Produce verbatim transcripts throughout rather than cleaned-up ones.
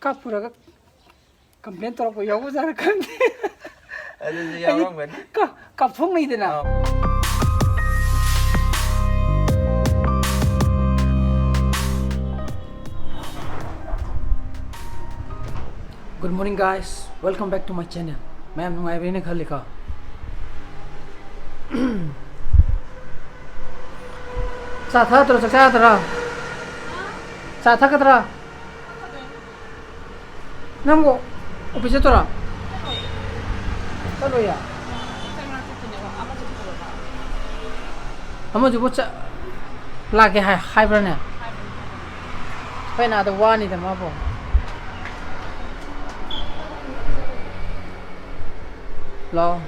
ꯀꯥꯞꯄꯨꯔꯒ complain ꯇꯧꯔꯛꯄ ꯌꯥꯎꯕꯖꯥꯠꯔ ꯈꯪꯗꯦ꯫ ꯑꯗꯨꯁꯨ ꯌꯥꯎꯔꯝꯒꯅꯤ꯫ ꯀꯥꯞꯊꯣꯛꯅꯩꯗꯅ꯫ ꯑꯥ꯫ Good morning guys, welcome back to my channel. ꯃꯌꯥꯝ ꯅꯨꯡꯉꯥꯏꯕꯅꯤꯅ ꯈꯜꯂꯤꯀꯣ꯫ ꯆꯥ ꯊꯛꯇ꯭ꯔꯣ? ꯆꯥꯛ ꯆꯥꯗ꯭ꯔꯥ? ꯆꯥ ꯊꯛꯀꯗ꯭ꯔꯥ? ꯅꯪꯕꯨ ꯑꯣꯐꯤꯁ ꯆꯠꯇꯣꯏꯔꯣ? ꯆꯠꯂꯣꯏꯌꯦ꯫ ꯑꯃꯗꯨꯕꯨ ꯆꯠ ꯂꯥꯛꯀꯦ ꯍꯥꯏ ꯍꯥꯏꯕ꯭ꯔꯥꯅꯦ? ꯑꯩꯈꯣꯏꯅ ꯑꯥꯗ ꯋꯥꯅꯤꯗ ꯃꯥꯕꯨ꯫ ꯂꯥꯛꯑꯣ꯫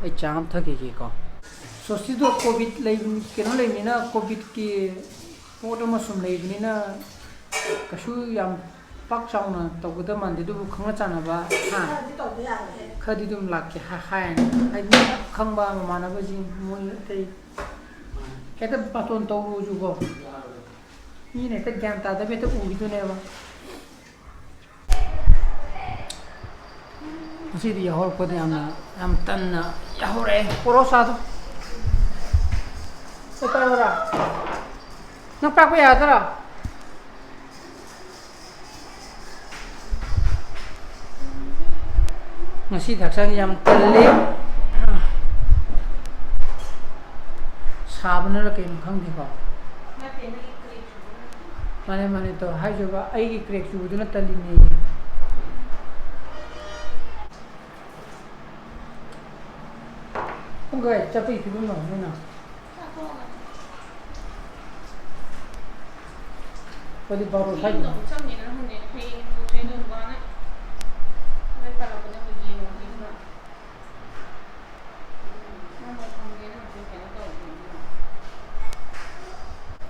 ꯑꯩ ꯆꯥ ꯑꯃ ꯊꯛꯈꯤꯒꯦꯀꯣ꯫ ꯁꯣꯁꯇꯤꯗꯣ ꯀꯣꯚꯤꯠ ꯂꯩꯕ ꯀꯩꯅꯣ ꯂꯩꯕꯅꯤꯅ ꯀꯣꯚꯤꯠꯀꯤ ꯄꯣꯠ ꯑꯃ ꯁꯨꯝ ꯂꯩꯕꯅꯤꯅ ꯀꯩꯁꯨ ꯌꯥꯝ ꯄꯥꯛ ꯆꯥꯎꯅ ꯇꯧꯒꯗꯕ ꯃꯥꯟꯗꯦ, ꯑꯗꯨꯕꯨ ꯈꯪꯅ ꯆꯥꯟꯅꯕ, ꯍꯥ? ꯈꯔꯗꯤ ꯇꯧꯕ ꯌꯥꯕꯅꯦ꯫ ꯈꯔꯗꯤ ꯑꯗꯨꯝ ꯂꯥꯛꯀꯦ ꯍꯥ-, ꯍꯥꯏꯔꯅꯤ꯫ ꯍꯥꯏꯗꯤ ꯈꯪꯕ ꯃꯃꯥꯟꯅꯕꯁꯤꯡ ꯃꯣꯏ ꯑꯇꯩ ꯍꯦꯛꯇ ꯕꯥꯇꯣꯟ ꯇꯧꯔꯨꯁꯨꯀꯣ꯫ ꯃꯤꯅ ꯍꯦꯛꯇ ꯒ꯭ꯌꯥꯟ ꯇꯥꯗꯕ ꯍꯦꯛꯇ ꯎꯈꯤꯗꯣꯏꯅꯦꯕ꯫ ꯉꯁꯤꯗꯤ ꯌꯥꯍꯧꯔꯛꯄꯗ ꯌꯥꯝꯅ, ꯌꯥꯝ ꯇꯟꯅ ꯌꯥꯍꯧꯔꯛꯑꯦ꯫ ꯄꯣꯔꯣ ꯆꯥꯗꯣ꯫ ꯆꯠꯄ ꯌꯥꯕ꯭ꯔꯥ? ꯅꯪ ꯄꯥꯛꯄ ꯌꯥꯗ꯭ꯔꯥ? ꯉꯁꯤꯗꯤ ꯍꯛꯆꯥꯡ ꯌꯥꯝ ꯇꯜꯂꯤ꯫ ꯁꯥꯕꯅꯔ ꯀꯩꯅꯣ ꯈꯪꯗꯦꯀꯣ꯫ ꯃꯥꯅꯦ, ꯃꯥꯅꯦ, ꯇꯧ ꯍꯥꯏꯖꯕ, ꯑꯩꯒꯤ ꯀ꯭ꯔꯦꯛ ꯆꯨꯕꯗꯨꯅ ꯇꯜꯂꯤꯅꯦ꯫ ꯄꯨꯡ ꯀꯌꯥ ꯆꯠꯄꯒꯤ ꯐꯤꯕꯝꯅꯣ ꯅꯣꯏꯅ? ꯑꯩꯈꯣꯏꯗꯤ ꯕꯥꯔꯣ ꯁ꯭ꯋꯥꯏꯗ꯫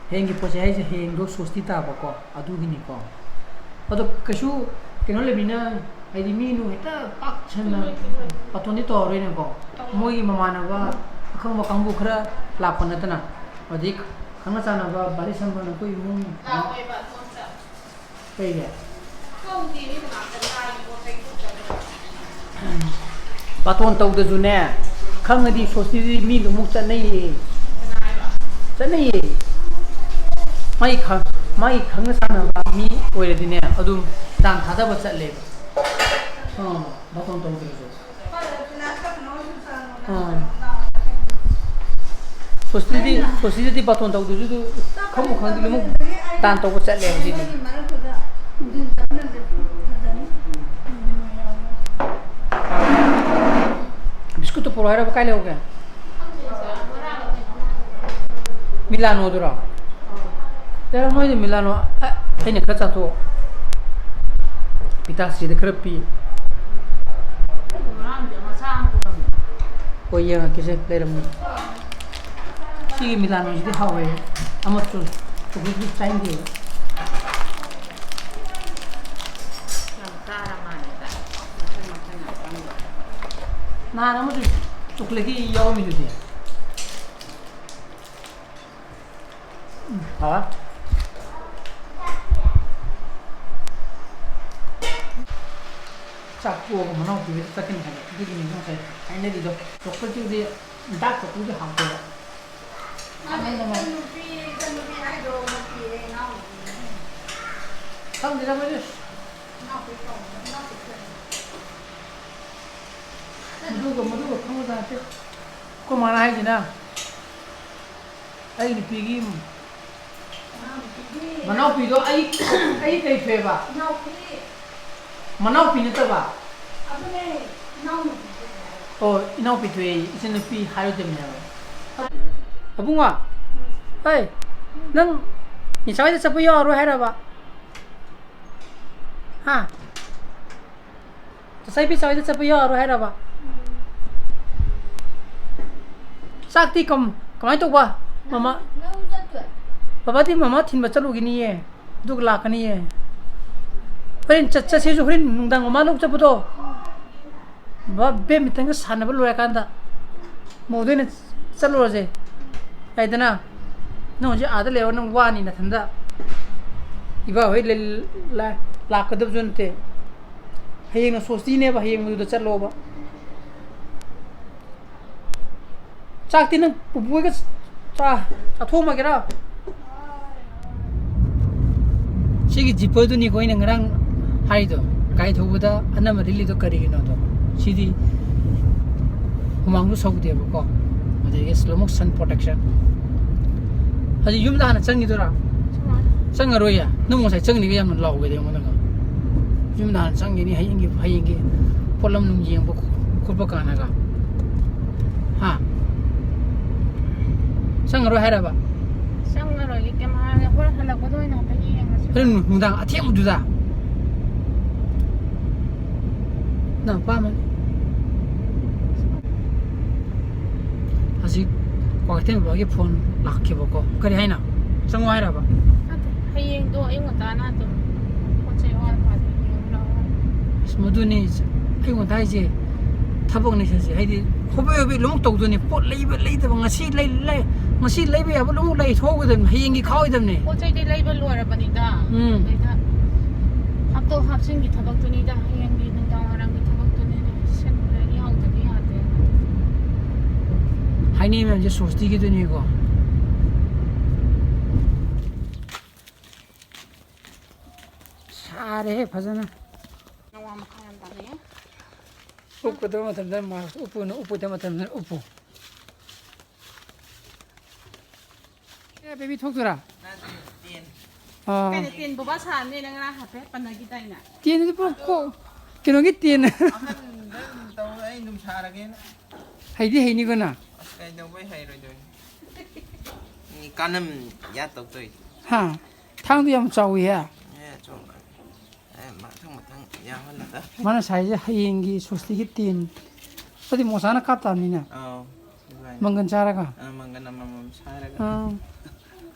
ꯍꯌꯦꯡꯒꯤ ꯄꯣꯠ ꯆꯩ ꯍꯥꯏꯁꯦ ꯍꯌꯦꯡꯗꯣ ꯁꯣꯁꯇꯤ ꯇꯥꯕꯀꯣ, ꯑꯗꯨꯒꯤꯅꯤꯀꯣ꯫ ꯑꯗꯣ ꯀꯩꯁꯨ ꯀꯩꯅꯣ ꯂꯩꯕꯅꯤꯅ, ꯍꯥꯏꯗꯤ ꯃꯤ ꯅꯨꯡ ꯍꯦꯛꯇ ꯄꯥꯛ ꯁꯟꯅ ꯕꯥꯇꯣꯟꯗꯤ ꯇꯧꯔꯔꯣꯏꯅꯦꯀꯣ꯫ ꯃꯣꯏꯒꯤ ꯃꯃꯥꯟꯅꯕ ꯑꯈꯪꯕ ꯀꯥꯡꯕꯨ ꯈꯔ ꯂꯥꯛꯄ ꯅꯠꯇꯅ, ꯑꯗꯩ ꯈꯪꯅ ꯆꯥꯟꯅꯕ ꯕꯥꯂꯤ ꯁꯝꯕ ꯅꯈꯣꯏ ꯏꯃꯨꯡ ꯂꯥꯛꯑꯣꯏꯕ, ꯅꯣꯟꯆ꯫ ꯀꯩꯒꯤ? ꯕꯥꯇꯣꯟ ꯇꯧꯗꯁꯨꯅꯦ, ꯈꯪꯉꯗꯤ ꯁꯣꯁꯇꯤꯗꯤ ꯃꯤ ꯑꯗꯨꯃꯨꯛ ꯆꯠꯅꯩꯌꯦ꯫ ꯆꯠꯅꯩꯌꯦ꯫ ꯃꯥꯏ ꯈꯪ-, ꯃꯥꯏ ꯈꯪꯅ ꯆꯥꯟꯅꯕ ꯃꯤ ꯑꯣꯏꯔꯗꯤꯅꯦ, ꯑꯗꯨꯝ ꯗꯥꯟ ꯊꯥꯗꯕ ꯆꯠꯂꯦꯕ꯫ ꯑꯥ, ꯕꯥꯇꯣꯟ ꯇꯧꯗ꯭ꯔꯁꯨ꯫ ꯑꯥ꯫ ꯁꯣꯁꯇꯤꯗꯤ, ꯁꯣꯁꯇꯤꯗꯗꯤ ꯕꯥꯇꯣꯟ ꯇꯧꯗ꯭ꯔꯁꯨ ꯑꯗꯨ ꯈꯪꯕꯨ ꯈꯪꯗꯦ, ꯑꯃꯨꯛ ꯗꯥꯟ ꯇꯧꯕ ꯆꯠꯂꯦ ꯍꯧꯖꯤꯛꯇꯤ꯫ ꯕꯤꯁꯀꯨꯠꯇꯨ ꯄꯨꯔꯛꯑꯣ ꯍꯥꯏꯔꯕ, ꯀꯥꯏ ꯂꯩꯍꯧꯒꯦ? ꯃꯤꯂꯥꯅꯣꯗꯨꯔꯣ? ꯂꯩꯔꯝꯃꯣꯏꯗ ꯃꯤꯂꯥꯅꯣ꯫ ꯑ, ꯑꯩꯅ ꯈꯔ ꯆꯥꯊꯣꯛ꯫ ꯄꯤꯇꯥꯁꯤꯗ ꯈꯔ ꯄꯤ꯫ ꯍꯣꯏ, ꯌꯦꯡꯉꯛꯀꯦꯁꯦ, ꯂꯩꯔꯝꯃꯣꯏ꯫ ꯁꯤꯒꯤ ꯃꯤꯂꯥꯅꯣꯁꯤꯗꯤ ꯍꯥꯎꯋꯦ꯫ ꯑꯃꯁꯨ ꯆꯣꯀ꯭ꯂꯦꯠꯇꯤ ꯆꯥꯅꯤꯡꯗꯦꯕ꯫ ꯅꯍꯥꯟ ꯑꯃꯁꯨ ꯆꯣꯀ꯭ꯂꯦꯠꯀꯤ ꯌꯥꯎꯔꯝꯃꯤꯗꯨꯗꯤ꯫ ꯎꯝ, ꯍꯥꯎꯋꯦ꯫ ꯆꯥꯛ ꯇꯣꯛꯑꯒ ꯃꯅꯥꯎꯄꯤꯒ ꯆꯠꯀꯅꯤ ꯍꯥꯏꯕ꯫ ꯑꯗꯨꯒꯤꯅꯤ ꯉꯁꯥꯏ ꯍꯥꯏꯅꯔꯤꯗꯣ꯫ ꯆꯣꯀ꯭ꯂꯦꯠꯇꯨꯗꯤ, ꯗꯥꯔꯛ ꯆꯣꯀ꯭ꯂꯦꯠꯇꯨꯗꯤ ꯍꯥꯎꯇꯦꯕ꯫ ꯃꯥꯅꯦ, ꯏꯆꯟꯅꯨꯄꯤ, ꯏꯆꯟꯅꯨꯄꯤ ꯍꯥꯏꯗꯣ ꯅꯨꯄꯤꯔꯦ, ꯏꯅꯥꯎꯅꯨꯄꯤꯅꯦ꯫ ꯈꯪꯗꯦꯗ ꯑꯩꯈꯣꯏꯗꯤ꯫ ꯏꯅꯥꯎꯄꯤ ꯀꯧꯕꯅꯦ, ꯏꯅꯥꯎꯄꯤ ꯀꯧꯕꯅꯦ꯫ ꯃꯗꯨꯒ, ꯃꯗꯨꯒ ꯈꯪꯕꯖꯥꯠ ꯅꯠꯇꯦ꯫ ꯑꯩꯈꯣꯏ ꯃꯥꯅ ꯍꯥꯏꯁꯤꯅ, ꯑꯩ ꯅꯨꯄꯤꯒꯤ ꯃꯅꯥꯎꯄꯤꯗꯣ ꯑꯩ, ꯑꯩ ꯀꯩ ꯊꯣꯛꯑꯦꯕ? ꯃꯅꯥꯎꯄꯤ ꯅꯠꯇꯕ? ꯑꯣ, ꯏꯅꯥꯎꯄꯤ ꯊꯣꯛꯑꯦ, ꯏꯆꯟꯅꯨꯄꯤ ꯍꯥꯏꯔꯣꯏꯗꯕꯅꯦ ꯍꯥꯏꯕ꯫ ꯑꯕꯨꯡꯉꯣ, ꯍꯩ, ꯅꯪ ꯅꯤꯁꯥ ꯍꯣꯏꯗ ꯆꯠꯄ ꯌꯥꯎꯔꯔꯣꯏ ꯍꯥꯏꯔꯕ? ꯍꯥ? ꯉꯁꯥꯏ ꯄꯤꯆꯥ ꯍꯣꯏꯗ ꯆꯠꯄ ꯌꯥꯎꯔꯔꯣꯏ ꯍꯥꯏꯔꯕ? ꯆꯥꯛꯇꯤ ꯀꯝ-, ꯀꯃꯥꯏꯅ ꯇꯧꯕ? ꯃꯃꯥ, ꯂꯧ ꯆꯠꯇꯣꯏ꯫ ꯕꯕꯥꯗꯤ ꯃꯃꯥ ꯊꯤꯟꯕ ꯆꯠꯂꯨꯈꯤꯅꯤꯌꯦ, ꯑꯗꯨꯒ ꯂꯥꯛꯀꯅꯤꯌꯦ꯫ ꯍꯣꯔꯦꯟ ꯆꯠ-, ꯆꯠꯁꯤꯁꯨ ꯍꯣꯔꯦꯟ ꯅꯨꯡꯗꯥꯡ ꯃꯃꯥ ꯂꯧ ꯆꯠꯄꯗꯣ꯫ ꯕꯕꯥ ꯕꯦꯠꯃꯤꯟꯇꯟꯒ ꯁꯥꯟꯅꯕ ꯂꯣꯏꯔꯀꯥꯟꯗ ꯃꯧꯗ ꯑꯣꯏꯅ ꯆꯠꯂꯨꯔꯁꯦ꯫ ꯌꯥꯏꯗꯅ? ꯅꯪ ꯍꯧꯖꯤꯛ ꯑꯥꯗ ꯂꯩꯔꯣ, ꯅꯪ ꯋꯥꯅꯤ ꯅꯊꯟꯗ꯫ ꯏꯕꯥ ꯍꯣꯏ ꯂꯩ-, ꯂꯥ-, ꯂꯥꯛꯀꯗꯕꯁꯨ ꯅꯠꯇꯦ꯫ ꯍꯌꯦꯡꯅ ꯁꯣꯁꯇꯤꯅꯦꯕ, ꯍꯌꯦꯡ ꯃꯗꯨꯗ ꯆꯠꯂꯣꯕ꯫ ꯆꯥꯛꯇꯤ ꯅꯪ ꯄꯨꯄꯨ ꯍꯣꯏꯒ ꯆꯥ-, ꯆꯥꯊꯣꯛꯑꯝꯃꯒꯦꯔꯥ? ꯁꯤꯒꯤ ꯖꯤꯞꯄꯔꯗꯨꯅꯤꯀꯣ ꯑꯩꯅ ꯉꯔꯥꯡ ꯍꯥꯏꯗꯣ, ꯒꯥꯔꯤ ꯊꯧꯕꯗ ꯑꯅꯝꯕ ꯂꯤꯠꯂꯤꯗꯣ ꯀꯔꯤꯒꯤꯅꯣꯗꯣ꯫ ꯁꯤꯗꯤ ꯍꯨꯃꯥꯡꯁꯨ ꯁꯧꯗꯦꯕꯀꯣ, ꯑꯗꯒꯤ slow motion protection꯫ ꯍꯧꯖꯤꯛ ꯌꯨꯝꯗ ꯍꯥꯟꯅ ꯆꯪꯈꯤꯗꯣꯏꯔꯥ? ꯁꯨꯃꯥꯏꯅ꯫ ꯆꯪꯉꯔꯣꯏꯌꯦ꯫ ꯅꯪ ꯉꯁꯥꯏ ꯆꯪꯈꯤꯕ ꯌꯥꯝꯅ ꯂꯥꯎꯒꯗꯤ ꯑꯩꯉꯣꯟꯗꯒ꯫ ꯌꯨꯝꯗ ꯍꯥꯟꯅ ꯆꯪꯈꯤꯅꯤ, ꯍꯌꯦꯡꯒꯤ, ꯍꯌꯦꯡꯒꯤ ꯄꯣꯠꯂꯝ ꯅꯨꯡ ꯌꯦꯡꯕ ꯈꯣꯠꯄ ꯀꯥꯟꯗꯒ꯫ ꯍꯥ? ꯆꯪꯉꯔꯣꯏ ꯍꯥꯏꯔꯕ? ꯆꯪꯉꯔꯣꯏꯒꯦ, ꯀꯩꯝ ꯍꯥꯏꯔꯣꯏ꯫ ꯍꯣꯔꯦꯟ ꯍꯜꯂꯛꯄꯗ ꯑꯣꯏꯅ ꯍꯥꯏꯐꯦꯠ ꯌꯦꯡꯉꯁꯤ꯫ ꯍꯣꯔꯦꯟ ꯅꯨꯡꯗꯥꯡ ꯑꯊꯦꯡꯕꯗꯨꯗ꯫ ꯅꯪ ꯑꯄꯥꯝꯕꯅꯤ꯫ ꯍꯧꯖꯤꯛ ꯀ꯭ꯋꯥꯀꯩꯊꯦꯜ ꯕꯕꯥꯒꯤ ꯐꯣꯟ ꯂꯥꯛꯈꯤꯕꯀꯣ꯫ ꯀꯔꯤ ꯍꯥꯏꯅꯣ? ꯆꯪꯉꯣ ꯍꯥꯏꯔꯕ? ꯅꯠꯇꯦ, ꯍꯌꯦꯡꯗꯣ ꯑꯌꯨꯛ ꯉꯟꯇꯥꯅ ꯑꯗꯨꯝ ꯄꯣꯠ ꯆꯩ ꯑꯋꯥꯠ ꯑꯄꯥꯗꯣ ꯌꯦꯡꯉꯨ ꯂꯥꯛꯑꯣ꯫ ꯑꯁ, ꯃꯗꯨꯅꯤ ꯑꯩꯉꯣꯟꯗ ꯍꯥꯏꯁꯦ꯫ ꯊꯕꯛꯅꯤ ꯁꯤꯁꯦ꯫ ꯍꯥꯏꯗꯤ ꯍꯣꯕꯦ ꯍꯣꯕꯦ ꯂꯣꯏꯅꯃꯛ ꯇꯧꯗꯣꯏꯅꯤ꯫ ꯄꯣꯠ ꯂꯩꯕ ꯂꯩꯗꯕ, ꯉꯁꯤ ꯂꯩ-, ꯂꯩ-, ꯉꯁꯤ ꯂꯩꯕ ꯌꯥꯕ ꯂꯣꯏꯅꯃꯛ ꯂꯩꯊꯣꯛꯍꯧꯒꯗꯕꯅꯤ꯫ ꯍꯌꯦꯡꯒꯤ ꯈꯥꯛꯑꯣꯏꯗꯕꯅꯤ꯫ ꯄꯣꯠ ꯆꯩꯗꯤ ꯂꯩꯕ ꯂꯣꯏꯔꯕꯅꯤꯗ꯫ ꯎꯝ꯫ ꯑꯗꯩꯗ ꯍꯥꯞꯇꯣꯛ ꯍꯥꯞꯆꯤꯟꯒꯤ ꯊꯕꯛꯇꯨꯅꯤꯗ꯫ ꯍꯌꯦꯡꯒꯤ ꯅꯨꯡꯗꯥꯡ ꯋꯥꯏꯔꯝꯒꯤ ꯊꯕꯛꯇꯨꯅꯤꯗ꯫ ꯁꯦꯟ ꯌꯥꯎꯗꯗꯤ ꯌꯥꯗꯦ꯫ ꯍꯥꯏꯅꯩ ꯃꯌꯥꯝꯁꯦ ꯁꯣꯁꯇꯤꯒꯤꯗꯨꯅꯤꯀꯣ꯫ ꯁꯥꯔꯦꯍꯦ ꯐꯖꯅ꯫ ꯅꯋꯥ ꯃꯈꯥ ꯌꯥꯝ ꯇꯥꯅꯩꯌꯦ꯫ ꯎꯞꯀꯗꯕ ꯃꯇꯝꯗ ꯃꯥꯁ ꯎꯞꯄꯨꯅ, ꯎꯞꯄꯣꯏꯗꯕ ꯃꯇꯝꯗ ꯎꯞꯄꯨ꯫ ꯑꯦ, ꯕꯦꯕꯤ ꯊꯣꯛꯇꯣꯏꯔꯥ? ꯑꯥ꯫ ꯀꯩꯅꯣ, ꯇꯦꯟ ꯕꯣꯕꯥ ꯁꯥꯔꯅꯦꯅ ꯉꯔꯥꯡ ꯍꯥꯏꯐꯦꯠ ꯄꯟꯅꯈꯤꯗꯥꯏꯅꯦ? ꯇꯦꯟꯗꯨꯗꯤ ꯄꯨꯔꯥ ꯀꯣ-, ꯀꯩꯅꯣꯒꯤ ꯇꯦꯟ꯫ ꯑꯍꯟꯗ ꯑꯗꯨꯝ ꯇꯧ, ꯑꯩ ꯑꯗꯨꯝ ꯁꯥꯔꯒꯦꯅ꯫ ꯍꯩꯗꯤ ꯍꯩꯅꯤꯀꯣ ꯅꯪ? ꯑꯁ, ꯀꯩꯗꯧꯕꯩ ꯍꯩꯔꯣꯏꯗꯣꯏꯅꯣ? ꯃꯤ ꯀꯥꯟꯅꯝ ꯌꯥꯠꯇꯧ ꯇꯧꯏ꯫ ꯍꯥ? ꯊꯥꯡꯗꯨ ꯌꯥꯝ ꯆꯥꯎꯏꯍꯦ꯫ ꯑꯦ, ꯆꯥꯎ-, ꯑꯦ, ꯃꯊꯪ ꯃꯊꯪ ꯌꯥꯎꯍꯜꯂꯒ꯫ ꯃꯥꯅ ꯁꯥꯏꯁꯦ ꯍꯌꯦꯡꯒꯤ ꯁꯣꯁꯇꯤꯒꯤ ꯇꯦꯟ꯫ ꯑꯗꯨꯗꯤ ꯃꯣꯁꯥꯅ ꯀꯥꯞꯇꯥꯕꯅꯤꯅꯦ꯫ ꯑꯧ, ꯑꯗꯨꯃꯥꯏꯅ꯫ ꯃꯪꯒꯟ ꯆꯥꯔꯒ? ꯑ, ꯃꯪꯒꯟ ꯑꯃꯃꯝ ꯁꯥꯔꯒ꯫ ꯑꯥ꯫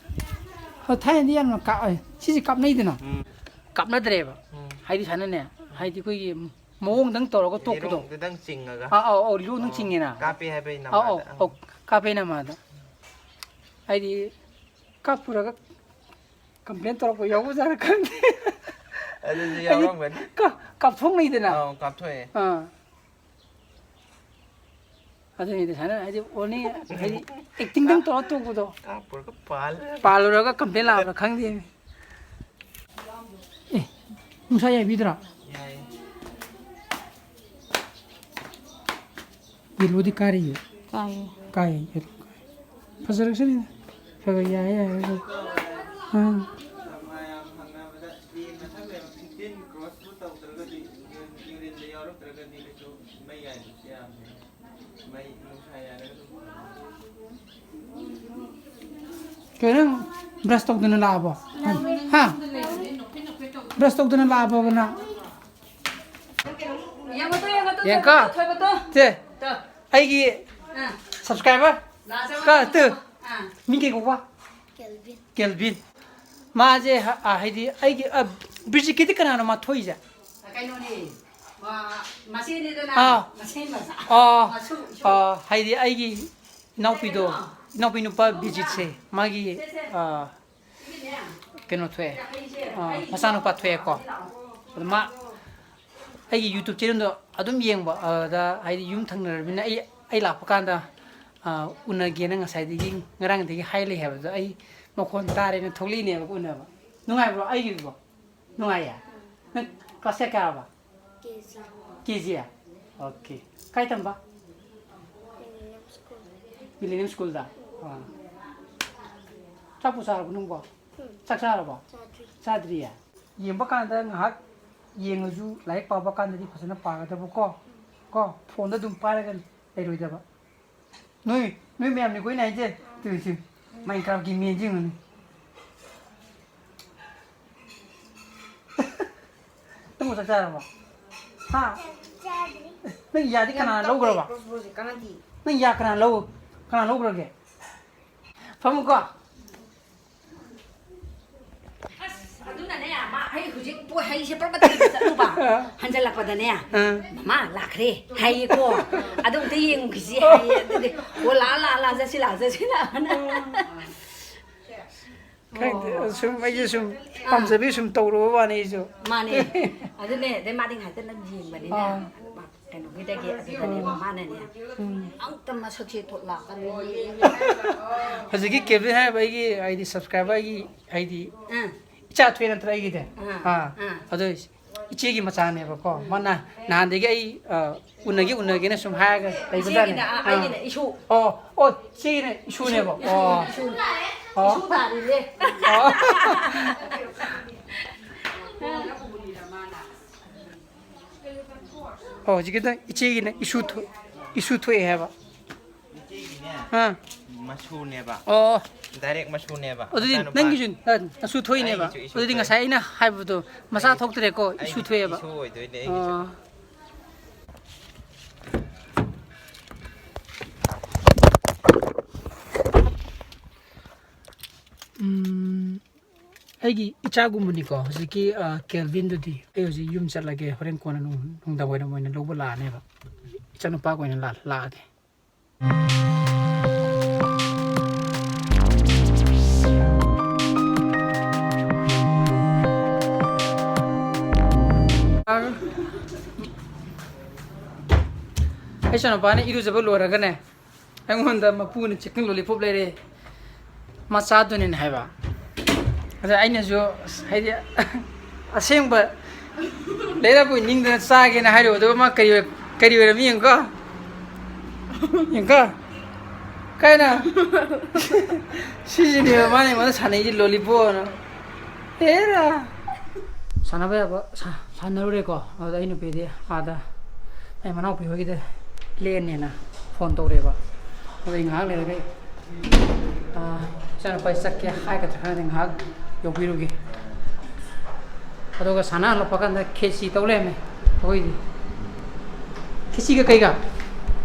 ꯍꯣꯏ, ꯊꯥꯏꯅꯗꯤ ꯌꯥꯝꯅ ꯀꯥꯞ-, ꯑꯦ, ꯁꯤꯁꯦ ꯀꯥꯞꯅꯩꯗꯅ? ꯎꯝ꯫ ꯀꯥꯞꯅꯗ꯭ꯔꯦꯕ꯫ ꯎꯝ꯫ ꯍꯥꯏꯗꯤ ꯁꯥꯟꯅꯅꯦ, ꯍꯥꯏꯗꯤ ꯑꯩꯈꯣꯏꯒꯤ ꯃꯑꯣꯡꯗꯪ ꯇꯧꯔꯒ ꯇꯣꯛꯄꯗꯣ꯫ ꯌꯦꯔꯨꯝꯗꯨꯗꯪ ꯆꯤꯡꯉꯒ꯫ ꯑꯥ, ꯑꯧ, ꯑꯧ, ꯂꯨꯗꯪ ꯑꯣ, ꯆꯤꯡꯉꯦꯅ꯫ ꯀꯥꯞꯄꯦ ꯍꯥꯏꯕꯩ ꯑꯧ, ꯑꯧ, ꯅꯃꯥꯗ꯫ ꯑꯧ, ꯀꯥꯞꯄꯦ ꯅꯃꯥꯗ꯫ ꯍꯥꯏꯗꯤ ꯀꯥꯞꯄꯨꯔꯒ ꯀꯝꯄ꯭ꯂꯦꯟ ꯇꯧꯔꯛꯄ ꯌꯥꯎꯕꯖꯥꯠꯅ ꯈꯪꯗꯦ꯫ ꯑꯗꯨꯁꯨ ꯍꯥꯏꯗꯤ ꯌꯥꯎꯔꯝꯒꯅꯤ꯫ ꯀ- ꯀꯥꯞꯊꯣꯛꯅꯩꯗꯅ꯫ ꯑꯧ, ꯀꯥꯞꯊꯣꯛꯑꯦ꯫ ꯑꯥ꯫ ꯑꯗꯨꯅꯤꯗ ꯁꯨꯃꯥꯏꯅ ꯍꯥꯏꯗꯤ ꯑꯣꯅꯤ ꯍꯥꯏꯗꯤ ꯑꯦꯛꯇꯤꯡꯗꯪ ꯇꯧꯔ ꯇꯣꯛꯄꯗꯣ꯫ ꯀꯥꯞꯄꯨꯔꯒ ꯄꯥꯜꯂꯦ꯫ ꯄꯥꯜꯂꯨꯔꯒ ꯀꯝꯄ꯭ꯂꯦꯟ ꯂꯥꯛꯄ꯭ꯔꯥ ꯈꯪꯗꯦ꯫ ꯑꯦ, ꯅꯨꯡꯁꯥ ꯌꯥꯏꯕꯤꯗ꯭ꯔꯣ? ꯌꯥꯏꯌꯦ꯫ ꯌꯦꯜꯂꯣꯗꯤ ꯀꯥꯔꯤꯌꯦ꯫ ꯀꯥꯏꯌꯦ꯫ ꯀꯥꯏ ꯌꯦꯜꯂꯣ ꯀꯥꯏ꯫ ꯐꯖꯔꯛꯁꯅꯤꯗ꯫ ꯈꯔ ꯈꯔ ꯌꯥꯏ ꯌꯥꯏ꯫ ꯑꯥ꯫ ꯃꯌꯥꯝ ꯍꯪꯅꯕꯗ ꯇꯦꯟ ꯃꯊꯛ ꯂꯩꯕ ꯐꯤꯐꯇꯤꯟ ꯀ꯭ꯔꯣꯁꯄꯨ ꯇꯧꯗ꯭ꯔꯒꯗꯤ, ꯌꯨꯔꯤꯟꯗ ꯌꯥꯎꯔꯛꯇ꯭ꯔꯒꯗꯤ ꯀꯩꯁꯨ ꯃꯩ ꯌꯥꯏꯕꯁꯨ ꯌꯥꯕꯅꯦ꯫ ꯃꯩ ꯅꯨꯡꯁꯥ ꯌꯥꯏꯔꯒ ꯑꯗꯨꯝ ꯀꯩꯅꯣ ꯅꯪ ꯕ꯭ꯔꯁ ꯇꯧꯗꯅ ꯂꯥꯛꯑꯕꯣ? ꯍꯥ? ꯕ꯭ꯔꯁ ꯇꯧꯗꯅ ꯂꯥꯛꯑꯕꯣꯕ ꯅꯪ? ꯌꯦꯡꯉꯣ ꯇꯣ, ꯌꯦꯡꯉꯣ ꯇꯣ, ꯌꯦꯡꯀꯣ꯫ ꯊꯣꯏꯕ ꯇꯣ꯫ ꯁꯦ, ꯇꯣ꯫ ꯑꯩꯒꯤ ꯑꯥ, ꯁꯕꯁꯀ꯭ꯔꯥꯏꯕꯔ ꯂꯥꯛꯑꯣ, ꯀ ꯆꯪꯉꯣ꯫ ꯇꯨ ꯑꯥ, ꯃꯤꯡ ꯀꯩ ꯀꯧꯕ? ꯀꯦꯜꯚꯤꯟ꯫ ꯀꯦꯜꯚꯤꯟ꯫ ꯃꯥꯁꯦ ꯍ- ꯑ, ꯍꯥꯏꯗꯤ ꯑꯩꯒꯤ ꯑ, ꯕ꯭ꯔꯤꯖꯤꯠꯀꯤꯗꯤ ꯀꯅꯥꯅꯣ ꯃꯥ ꯊꯣꯛꯏꯁꯦ? ꯀꯩꯅꯣꯅꯦ꯫ ꯃꯥ- ꯃꯆꯦꯅꯤꯗꯅ꯫ ꯑꯥ꯫ ꯃꯆꯦ ꯃꯆꯥ꯫ ꯑꯣ, ꯃꯁꯨ, ꯃꯁꯨ꯫ ꯑꯣ, ꯍꯥꯏꯗꯤ ꯑꯩꯒꯤ ꯏꯅꯥꯎꯄꯤꯗꯣ, ꯏꯅꯥꯎꯄꯤ ꯅꯨꯄꯥ ꯕꯤꯖꯤꯠꯁꯦ ꯃꯥꯒꯤ ꯑ, ꯀꯩꯅꯣ ꯊꯣꯛꯑꯦ, ꯑ, ꯃꯆꯥꯅꯨꯄꯥ ꯊꯣꯛꯑꯦꯀꯣ꯫ ꯑꯗꯨ ꯃꯥ ꯑꯩꯒꯤ ꯌꯨꯇ꯭ꯌꯨꯕ ꯆꯦꯅꯦꯜꯗꯣ ꯑꯗꯨꯝ ꯌꯦꯡꯕ, ꯑꯗꯨꯗ ꯍꯥꯏꯗꯤ ꯌꯨꯝ ꯊꯪꯅꯔꯕꯅꯤꯅ ꯑꯩ ꯑꯩ ꯂꯥꯛꯄ ꯀꯥꯟꯗ ꯑ, ꯎꯅꯒꯦꯅ ꯉꯁꯥꯏꯗꯒꯤ, ꯉꯔꯥꯡꯗꯒꯤ ꯍꯥꯏ ꯂꯩ ꯍꯥꯏꯕꯗꯣ ꯑꯩ ꯃꯈꯣꯟ ꯇꯥꯔꯦꯅ ꯊꯣꯛꯂꯛꯏꯅꯦꯕ ꯎꯅꯕ꯫ ꯅꯨꯡꯉꯥꯏꯕ꯭ꯔꯣ ꯑꯩꯒꯤꯕꯣ? ꯅꯨꯡꯉꯥꯏꯌꯦ? ꯅꯪ ꯀ꯭ꯂꯥꯁ ꯀꯌꯥ ꯀꯥꯔꯕ? ꯀꯦ ꯖꯤ꯫ ꯀꯦ ꯖꯤ? ꯑꯣꯀꯦ꯫ ꯀꯥꯏ ꯇꯝꯕ? Millennium school. ꯃꯤꯂꯦꯅꯤꯌꯝ ꯁ꯭ꯀꯨꯜꯗ? ꯑꯥ꯫ ꯆꯥꯛꯄꯨ ꯆꯥꯔꯕꯣ ꯅꯪꯕꯣ? ꯎꯝ꯫ ꯆꯥꯛ ꯆꯥꯔꯕꯣ? ꯆꯥꯗ꯭ꯔꯤ꯫ ꯆꯥꯗ꯭ꯔꯤꯌꯦ? ꯌꯦꯡꯕ ꯀꯥꯟꯗ ꯉꯥꯏꯍꯥꯛ ꯌꯦꯡꯉꯁꯨ ꯂꯥꯏꯔꯤꯛ ꯄꯥꯕ ꯀꯥꯟꯗꯗꯤ ꯐꯖꯅ ꯄꯥꯒꯗꯕꯀꯣ꯫ ꯀꯣ? ꯐꯣꯟꯗ ꯑꯗꯨꯝ ꯄꯥꯏꯔꯒ ꯂꯩꯔꯣꯏꯗꯕ꯫ ꯅꯣꯏ ꯅꯣꯏ ꯃꯌꯥꯝꯅꯤꯀꯣ ꯑꯩꯅ ꯍꯥꯏꯁꯦ꯫ ꯇꯨ ꯁꯤ ꯃꯥꯏꯟꯀ꯭ꯔꯥꯐꯀꯤ ꯃꯦꯟꯁꯦ ꯌꯦꯡꯉꯨꯅꯦ꯫ ꯅꯪꯕꯨ ꯆꯥꯛ ꯆꯥꯔꯕꯣ? ꯍꯥ? ꯅꯪ ꯌꯥꯗꯤ ꯀꯅꯥꯅ ꯂꯧꯈ꯭ꯔꯕ? ꯅꯪ ꯌꯥ ꯀꯅꯥꯅ ꯂꯧ ꯀꯅꯥꯅ ꯂꯧꯈ꯭ꯔꯒꯦ? ꯐꯝꯃꯨꯀꯣ꯫ ꯑꯁ, ꯑꯗꯨꯅꯅꯦ, ꯃꯥ ꯑꯩ ꯍꯧꯖꯤꯛ ꯄꯣ-, ꯍꯩꯁꯦ ꯄ꯭ꯔꯕ ꯊꯤꯕ ꯆꯠꯂꯨꯕ꯫ ꯍꯟꯖꯜꯂꯛꯄꯗꯅꯦ, ꯑꯥ꯫ "ꯃꯃꯥ ꯂꯥꯛꯈ꯭ꯔꯦ" ꯍꯥꯏꯌꯦꯀꯣ꯫ "ꯑꯗꯨ ꯑꯝꯇ ꯌꯦꯡꯉꯨꯈꯤꯁꯤ" ꯍꯥꯏꯌꯦ꯫ ꯑꯗꯨꯗꯤ, "ꯑꯣ, ꯂꯥꯛꯑ, ꯂꯥꯛꯑ, ꯂꯥꯛꯑ, ꯆꯠꯁꯤ, ꯂꯥꯛꯑ, ꯆꯠꯁꯤ", ꯂꯥꯛꯑꯅ꯫ ꯈꯪꯗꯦ, ꯁꯨꯝ ꯑꯩꯁꯨ ꯁꯨꯝ ꯄꯥꯝꯖꯕꯤ ꯁꯨꯝ ꯇꯧꯔꯨꯕ ꯋꯥꯅꯤ ꯑꯩꯁꯨ꯫ ꯃꯥꯅꯦ꯫ ꯑꯗꯨꯅꯦ, ꯑꯗꯩ ꯃꯥꯗꯤ ꯉꯥꯏꯍꯥꯛꯇ ꯅꯪ ꯌꯦꯡꯕꯅꯤꯅ, ꯑꯥ꯫ ꯀꯩꯅꯣꯒꯤꯗꯒꯤ ꯑꯗꯨꯗꯅꯦꯕ ꯃꯥꯅꯅꯦ, ꯎꯝ꯫ ꯑꯝꯇ ꯃꯁꯛꯁꯦ ꯊꯣꯛꯂꯛꯀꯅꯨ꯫ ꯍꯧꯖꯤꯛꯀꯤ ꯀꯦꯕꯤꯟ ꯍꯥꯏꯔꯤꯕ ꯑꯩꯒꯤ ꯍꯥꯏꯗꯤ ꯁꯕꯁꯀ꯭ꯔꯥꯏꯕꯔꯒꯤ ꯍꯥꯏꯗꯤ ꯑꯥ꯫ ꯏꯆꯥ ꯊꯣꯛꯑꯦ ꯅꯠꯇ꯭ꯔꯥ ꯑꯩꯒꯤꯗꯤ? ꯑꯥ, ꯑꯥ꯫ ꯑꯥ꯫ ꯑꯗꯣ ꯏꯆꯦꯒꯤ ꯃꯆꯥꯅꯦꯕꯀꯣ꯫ ꯃꯥꯅ ꯅꯍꯥꯟꯗꯒꯤ ꯑꯩ, ꯑ, ꯎꯅꯒꯦ, ꯎꯅꯒꯦꯅ ꯁꯨꯝ ꯍꯥꯏꯔꯒ ꯂꯩꯕꯖꯥꯠꯅꯤ꯫ ꯏꯆꯦꯒꯤꯅ, ꯑ, ꯑꯥ꯫ ꯑꯩꯒꯤꯅ ꯏꯁꯨ꯫ ꯑꯣ, ꯑꯣ, ꯏꯆꯦꯒꯤꯅ ꯏꯁꯨꯅꯦꯕ꯫ ꯏꯁꯨ, ꯑꯣ꯫ ꯏꯁꯨ꯫ ꯑꯣ꯫ ꯏꯁꯨ ꯇꯥꯔꯤꯅꯦ꯫ ꯑꯣ꯫ ꯑꯣ, ꯍꯧꯖꯤꯛꯀꯤꯗ ꯏꯆꯦꯒꯤꯅ ꯏꯁꯨ ꯊꯣꯛ-, ꯏꯁꯨ ꯊꯣꯛꯑꯦ ꯍꯥꯏꯕ꯫ ꯏꯆꯦꯒꯤꯅꯦ, ꯑꯥ꯫ ꯃꯁꯨꯅꯦꯕ꯫ ꯑꯣ꯫ Direct ꯃꯁꯨꯅꯦꯕ꯫ ꯑꯗꯨꯗꯤ ꯃꯆꯥꯅꯨꯄꯥ꯫ ꯅꯪꯒꯤꯁꯨ ꯅ-, ꯅꯁꯨ ꯊꯣꯛꯏꯅꯦꯕ꯫ ꯑꯩꯒꯤꯁꯨ ꯏꯁꯨ ꯑꯗꯨꯗꯤ ꯊꯣꯛꯑꯦ꯫ ꯉꯁꯥꯏ ꯑꯩꯅ ꯍꯥꯏꯕꯗꯣ ꯃꯆꯥ ꯑꯩ-, ꯊꯣꯛꯇ꯭ꯔꯦꯀꯣ, ꯏꯁꯨ ꯑꯩꯒꯤꯁꯨ ꯊꯣꯛꯑꯦꯕ꯫ ꯏꯁꯨ ꯑꯣꯏꯗꯣꯏꯅꯦ ꯑꯩꯒꯤꯁꯨ꯫ ꯑꯣ꯫ ꯎꯝ, ꯑꯩꯒꯤ ꯏꯆꯥꯒꯨꯝꯕꯅꯤꯀꯣ ꯍꯧꯖꯤꯛꯀꯤ, ꯑ, ꯀꯦꯜꯚꯤꯟꯗꯨꯗꯤ꯫ ꯑꯩ ꯍꯧꯖꯤꯛ ꯌꯨꯝ ꯆꯠꯂꯒꯦ, ꯍꯣꯔꯦꯟ ꯀꯣꯟꯅ ꯅꯨꯡ-, ꯅꯨꯡꯗꯥꯡ ꯋꯥꯏꯔꯝ ꯑꯣꯏꯅ ꯂꯧꯕ ꯂꯥꯛꯑꯅꯦꯕ꯫ ꯏꯆꯥꯅꯨꯄꯥꯒ ꯑꯣꯏꯅ ꯂꯥ-, ꯂꯥꯛꯑꯒꯦ꯫ ꯑꯩ ꯏꯆꯥꯅꯨꯄꯥꯅ ꯏꯔꯨꯖꯕ ꯂꯣꯏꯔꯒꯅꯦ, ꯑꯩꯉꯣꯟꯗ ꯃꯄꯨꯅ chicken lollipop ꯂꯩꯔꯦ, ꯃꯆꯥꯗꯨꯅꯤꯅ ꯍꯥꯏꯕ꯫ ꯑꯗ ꯑꯩꯅꯁꯨ, ꯑꯁ, ꯍꯥꯏꯗꯤ, ꯑꯁꯦꯡꯕ ꯂꯩꯔꯛꯄꯣꯏ ꯅꯤꯡꯗꯅ ꯆꯥꯒꯦꯅ ꯍꯥꯏꯔꯨꯕꯗꯨꯒ ꯃꯥ ꯀꯔꯤ ꯑꯣꯏ-, ꯀꯔꯤ ꯑꯣꯏꯔꯝꯃꯤ ꯌꯦꯡꯉꯨꯀꯣ꯫ ꯌꯦꯡꯉꯨꯀꯣ꯫ ꯀꯥꯏꯅ? ꯁꯤꯁꯤꯅꯦꯕ ꯃꯥꯅ ꯑꯩꯉꯣꯟꯗ ꯁꯥꯟꯅꯩꯁꯦ, lollipopꯅ꯫ ꯑꯦꯔꯥ! ꯁꯥꯟꯅꯕ ꯌꯥꯕ ꯁꯥ-, ꯁꯥꯟꯅꯔꯨꯔꯦꯀꯣ꯫ ꯑꯗꯨꯗ ꯑꯩ ꯅꯨꯄꯤꯗꯤ ꯑꯥꯗ ꯑꯩ ꯃꯅꯥꯎꯄꯤ ꯍꯣꯏꯒꯤꯗ ꯂꯦꯟꯅꯦꯅ phone ꯇꯧꯔꯦꯕ꯫ ꯑꯗꯣ ꯑꯩ ꯉꯥꯏꯍꯥꯛ ꯂꯩꯔꯒ ꯑꯩ, ꯑꯥ, ꯏꯆꯥꯅꯨꯄꯥ ꯆꯠꯀꯦ ꯍꯥꯏꯒꯗ꯭ꯔꯥ ꯈꯪꯗꯦ, ꯉꯥꯏꯍꯥꯛ ꯌꯧꯕꯤꯔꯨꯒꯦ꯫ ꯑꯗꯨꯒ ꯁꯥꯟꯅ ꯍꯜꯂꯛꯄ ꯀꯥꯟꯗ ꯈꯦꯆꯤ ꯇꯧ ꯂꯩꯔꯝꯃꯦ ꯑꯩꯈꯣꯏꯗꯤ꯫ ꯈꯦꯆꯤꯒ ꯀꯩꯒ?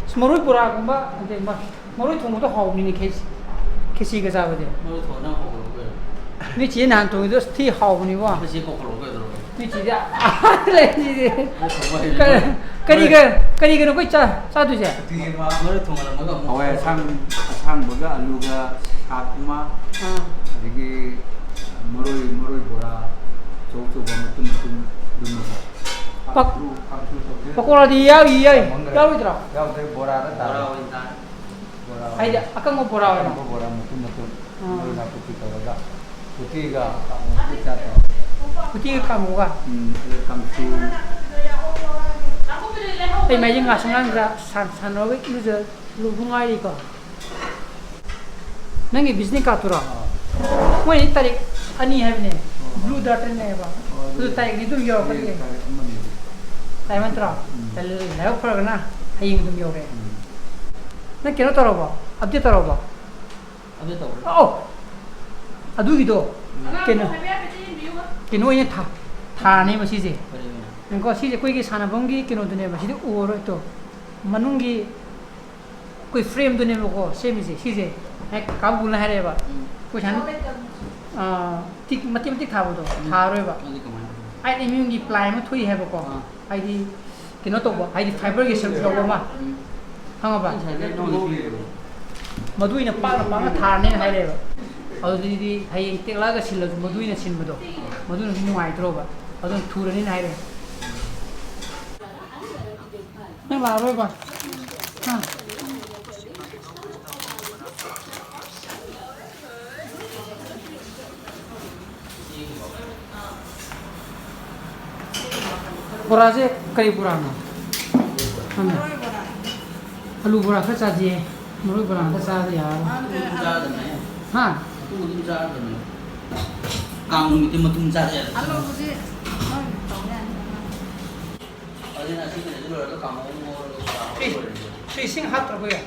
ꯑꯁ, ꯃꯔꯣꯏ ꯕꯣꯔꯥꯒꯨꯝꯕ, ꯑꯗꯩ ꯃ-, ꯃꯔꯣꯏ ꯊꯣꯡꯕꯗꯣ ꯍꯥꯎꯕꯅꯤꯅꯦ ꯈꯦꯆꯤ-, ꯈꯦꯆꯤꯒ ꯆꯥꯕꯗꯤ꯫ ꯃꯔꯣꯏ ꯊꯣꯡꯕ ꯅꯪ ꯍꯧꯔꯛꯑꯣ ꯀꯩꯅꯣ꯫ ꯅꯣꯏ ꯆꯦ ꯅꯍꯥꯟ ꯊꯣꯡꯉꯤꯗꯣ ꯑꯁ ꯊꯤ ꯍꯥꯎꯕꯅꯤꯕꯣ꯫ ꯑꯩꯈꯣꯏ ꯆꯦ ꯀꯧꯈꯠꯂꯛꯑꯣ ꯀꯩꯗꯧꯔꯒꯦ? ꯅꯣꯏ ꯆꯦꯗꯤ ꯑꯥ ꯂꯩ ꯁꯤꯗꯤ꯫ ꯃꯔꯣꯏ ꯊꯣꯡꯕ ꯍꯩꯔꯦ꯫ ꯀ-, ꯀꯔꯤꯒ, ꯀꯔꯤꯒꯅꯣ ꯑꯩꯈꯣꯏ ꯆꯥ-, ꯆꯥꯗꯣꯏꯁꯦ? ꯃꯔꯣꯏ ꯊꯣꯡꯍꯜꯂꯝꯃꯒ ꯑꯃꯨꯛ ꯍꯋꯥꯏ ꯑꯁꯥꯡ-, ꯑꯁꯥꯡꯕꯒ ꯑꯂꯨꯒ ꯁꯥꯛ ꯑꯃ꯫ ꯑꯥ꯫ ꯑꯗꯒꯤ ꯃꯔꯣꯏ, ꯃꯔꯣꯏ ꯕꯣꯔꯥ, ꯑꯆꯧ ꯑꯆꯧꯕ ꯃꯇꯨꯝ ꯃꯇꯨꯝ ꯑꯗꯨꯝꯕꯀꯣ꯫ ꯄꯛ-, ꯀꯥꯡꯁꯨ, ꯀꯥꯡꯁꯨ ꯇꯧꯗꯦ꯫ ꯄꯀꯣꯔꯥꯗꯤ ꯌꯥꯎꯏ, ꯌꯥꯎꯏ꯫ ꯌꯥꯎꯃꯟꯈ꯭ꯔꯦ꯫ ꯌꯥꯎꯔꯣꯏꯗ꯭ꯔꯣ? ꯌꯥꯎꯗ꯭ꯔꯦ, ꯕꯣꯔꯥꯗ ꯇꯥꯔꯦ꯫ ꯕꯣꯔꯥ ꯑꯣꯏꯅ ꯇꯥꯔꯦ꯫ ꯕꯣꯔꯥ ꯑꯣꯏꯅ꯫ ꯍꯥꯏꯗꯤ ꯑꯀꯪꯕ ꯕꯣꯔꯥ ꯑꯣꯏꯅ? ꯑꯀꯪꯕ ꯕꯣꯔꯥ ꯃꯇꯨꯝ ꯃꯇꯨꯝ꯫ ꯑꯥ꯫ ꯃꯔꯣꯏ ꯅꯥꯀꯨꯞꯄꯤ ꯇꯧꯔꯒ ꯎꯇꯤꯒ ꯀꯥꯡꯍꯧꯒ ꯆꯥꯗ꯭ꯔꯣ? ꯎꯇꯤꯒ ꯀꯥꯡꯍꯧꯒ? ꯎꯝ, ꯑꯗꯩ ꯀꯥꯡꯁꯨ꯫ ꯑꯩ ꯃꯥꯏꯁꯦ ꯉꯥꯁꯪ ꯉꯥꯡꯗ꯭ꯔꯥ? ꯁꯥꯟ-, ꯁꯥꯟꯅꯔꯒ ꯏꯔꯨꯖ ꯂꯨꯕ ꯉꯥꯏꯔꯤꯀꯣ꯫ ꯅꯪꯒꯤ ꯚꯤꯖꯤꯇꯤꯡ ꯀꯥꯔꯠꯇꯨꯔꯣ? ꯑꯥ꯫ ꯃꯣꯏꯗꯤ ꯇꯥꯔꯤꯛ ꯑꯅꯤ ꯍꯥꯏꯕꯅꯦ꯫ ꯑꯣ꯫ ꯕ꯭ꯂꯨ ꯗꯥꯔꯠꯇꯅꯦꯕ꯫ ꯑꯣ, ꯑꯗꯨ ꯑꯗꯨ ꯇꯥꯔꯤꯛ ꯑꯅꯤ ꯑꯗꯨꯝ ꯌꯧꯔꯛꯀꯅꯤ꯫ ꯇꯥꯔꯤꯛ ꯑꯃꯅꯤ꯫ ꯇꯥꯏꯃꯟ ꯇ꯭ꯔꯣ? ꯎꯝ꯫ ꯂꯥꯏꯕꯛ ꯐꯔꯒꯅ ꯍꯌꯦꯡ ꯑꯗꯨꯝ ꯌꯧꯔꯦ꯫ ꯎꯝ꯫ ꯅꯪ ꯀꯩꯅꯣ ꯇꯧꯔꯕꯣ? ꯑꯞꯗꯦꯠ ꯇꯧꯔꯕꯣ? ꯑꯞꯗꯦꯠ ꯇꯧꯔꯦ꯫ ꯑꯧ! ꯑꯗꯨꯒꯤꯗꯣ ꯎꯝ꯫ ꯀꯩꯅꯣ, ꯀꯩꯅꯣ ꯑꯣꯏꯅ ꯊꯥ-, ꯊꯥꯔꯅꯦꯕ ꯁꯤꯁꯦ꯫ ꯀꯔꯤ ꯑꯣꯏꯅ? ꯌꯦꯡꯉꯣ, ꯁꯤꯁꯦ ꯑꯩꯈꯣꯏꯒꯤ ꯁꯥꯟꯅꯐꯝꯒꯤ ꯀꯩꯅꯣꯗꯨꯅꯦꯕ꯫ ꯁꯤꯗꯤ ꯎꯔꯔꯣꯏ ꯇꯣ꯫ ꯃꯅꯨꯡꯒꯤ ꯑꯩꯈꯣꯏ ꯐ꯭ꯔꯦꯝꯗꯨꯅꯦꯕꯀꯣ ꯁꯦꯝꯃꯤꯁꯦ꯫ ꯁꯤꯁꯦ ꯍꯦꯛ ꯀꯥ ꯕꯨꯕꯣꯅ ꯍꯥꯏꯔꯛꯑꯦꯕ꯫ ꯎꯝ꯫ ꯑꯩꯈꯣꯏ ꯁꯥꯟꯅ-, ꯑꯥ, ꯇꯤꯛ ꯃꯇꯦꯛ ꯃꯇꯦꯛ ꯊꯥꯕꯗꯣ ꯎꯝ꯫ ꯊꯥꯔꯔꯣꯏꯕ꯫ ꯑꯗꯨꯗꯤ ꯀꯃꯥꯏꯅ ꯇꯧꯕ? ꯑꯥꯏꯠ ꯑꯦꯝ ꯑꯦꯝꯒꯤ ꯄ꯭ꯂꯥꯏ ꯑꯃ ꯊꯣꯛꯏ ꯍꯥꯏꯕꯀꯣ꯫ ꯑꯥ꯫ ꯍꯥꯏꯗꯤ ꯀꯩꯅꯣ ꯇꯧꯕ, ꯍꯥꯏꯗꯤ ꯐꯥꯏꯕꯔꯒꯤ ꯁꯔꯨꯛ ꯌꯥꯎꯕ ꯑꯃ꯫ ꯎꯝ꯫ ꯈꯪꯉꯕ? ꯑꯩ ꯉꯁꯥꯏꯗꯩ ꯅꯉꯣꯟꯗ ꯄꯤꯔꯤꯕꯅꯤ꯫ ꯃꯗꯨ ꯑꯣꯏꯅ ꯄꯥꯛꯅ ꯄꯥꯛꯅ ꯊꯥꯔꯅꯦꯅ ꯍꯥꯏꯔꯛꯑꯦꯕ꯫ ꯑꯗꯨꯗꯤ ꯍꯌꯦꯡ ꯇꯦꯛꯂꯛꯑꯒ ꯁꯤꯜꯂꯁꯨ ꯃꯗꯨ ꯑꯣꯏꯅ ꯁꯤꯟꯕꯗꯣ, ꯃꯗꯨꯅꯁꯨ ꯅꯨꯡꯉꯥꯏꯇ꯭ꯔꯣꯕ? ꯑꯗꯨꯅ ꯊꯨꯔꯅꯤꯅ ꯍꯥꯏꯔꯛꯑꯦ꯫ ꯅꯪ ꯂꯥꯛꯑꯔꯣꯏꯕ? ꯍꯥ? ꯕꯣꯔꯥꯁꯦ ꯀꯔꯤ ꯕꯣꯔꯥꯅꯣ? ꯈꯪꯗꯦ꯫ ꯃꯔꯣꯏ ꯕꯣꯔꯥ꯫ ꯑꯂꯨ ꯕꯣꯔꯥ ꯈꯔ ꯆꯥꯁꯤꯌꯦ꯫ ꯃꯔꯣꯏ ꯕꯣꯔꯥ ꯈꯔ ꯆꯥꯗ ꯌꯥꯔꯔꯣꯏ꯫ ꯑꯗꯨ ꯆꯥꯗꯕꯅꯦ꯫ ꯍꯥ? ꯑꯗꯨ ꯑꯗꯨꯝ ꯆꯥꯗꯕꯅꯦ꯫ ꯀꯥꯡ ꯅꯨꯃꯤꯠꯇꯤ ꯃꯇꯨꯝ ꯆꯥꯗ ꯌꯥꯗꯦ꯫ ꯑꯂꯨꯕꯨꯗꯤ ꯅꯣꯏ ꯇꯧ ꯌꯥꯅꯤ꯫ ꯑꯗꯨꯅ ꯑꯁꯤ ꯀꯩꯅꯣꯁꯤ ꯂꯣꯏꯔꯒ ꯀꯥꯡꯍꯧ ꯑꯃ ꯉꯧꯔꯒ ꯕꯣꯔꯥ ꯍꯧꯔ ꯁꯤ, ꯂꯣꯏꯔꯦ꯫ ꯁꯤ ꯏꯁꯤꯡ ꯍꯥꯞꯇ꯭ꯔꯕ ꯌꯥꯏ?